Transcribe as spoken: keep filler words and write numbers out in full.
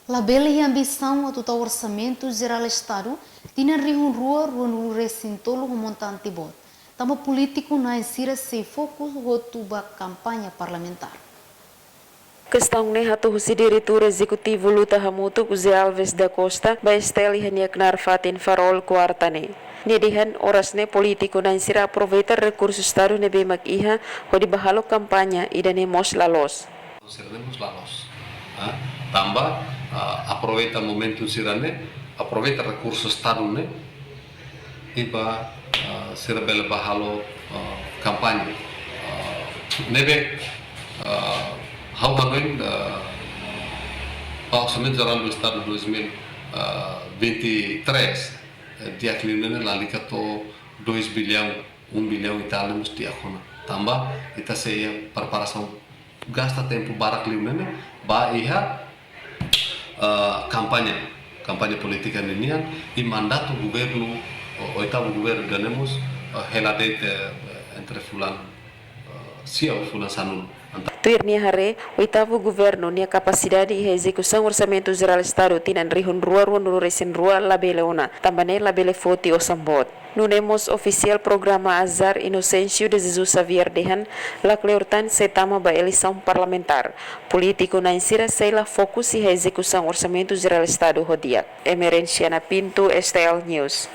Labele iha ambisaun atu tau Orsamentu Jerál Estadu tinan rihun rua ruanulu-resin-tolu ho montante boot, tanba polítiku na'in sira sei fokus hotu ba kampaña parlamentár. Kestaun ne'e hato'o husi Diretór Ezekutivu Luta Hamutuk, José Alves da Costa, ba STL iha nia knaar fatin Farol, Kuarta ne'e. Nia dehan oras ne'e polítiku na'in sira aproveita rekursu Estadu ne'ebé mak iha hodi ba halo kampaña, ida-ne'e mós la loos. Sira-ne'e mós la loos. Ah, tanba, ah, aproveita momentu sira-ne'e, aproveita rekursu Estadu ne'e, i ba, ah, sira bele ba halo, ah, kampaña. Ah, ne'ebé, ah, ha'u hanoin, ah, ba Orsamentu Jerál do Estadu dois mil e vinte e três, eh, di'ak liu ne'e lalika to'o dois bilhão, um bilhão e tal ne'e mós di'ak ona. Tanba, ita sei preparasaun gasta tempu barak liu ne'e, ba iha, eh, kampaña, kampaña polítika ninian, i mandatu governu, o-, oitavu governu ida-ne'e mós, eh, hela de'it, eh, entre fulan, eh, sia ho fulan sanulu. Entaun, tuir nia haree, oitavu governu nia kapasidade iha ezekusaun Orsamentu Jerál Estadu tinan rihun rua ruanulu-resin-rua labele ona, tanba ne'e labele foti osan boot. Nune'e mós ofisiál programa AJAR, Inocêncio de Jesus Xavier, dehan, lakleur tan sei tama ba eleisaun parlamentár. Polítiku na'in sira sei la fokus iha ezekusaun Orsamentu Jerál Estadu ho di'ak. Emerenciana Pinto, STL News.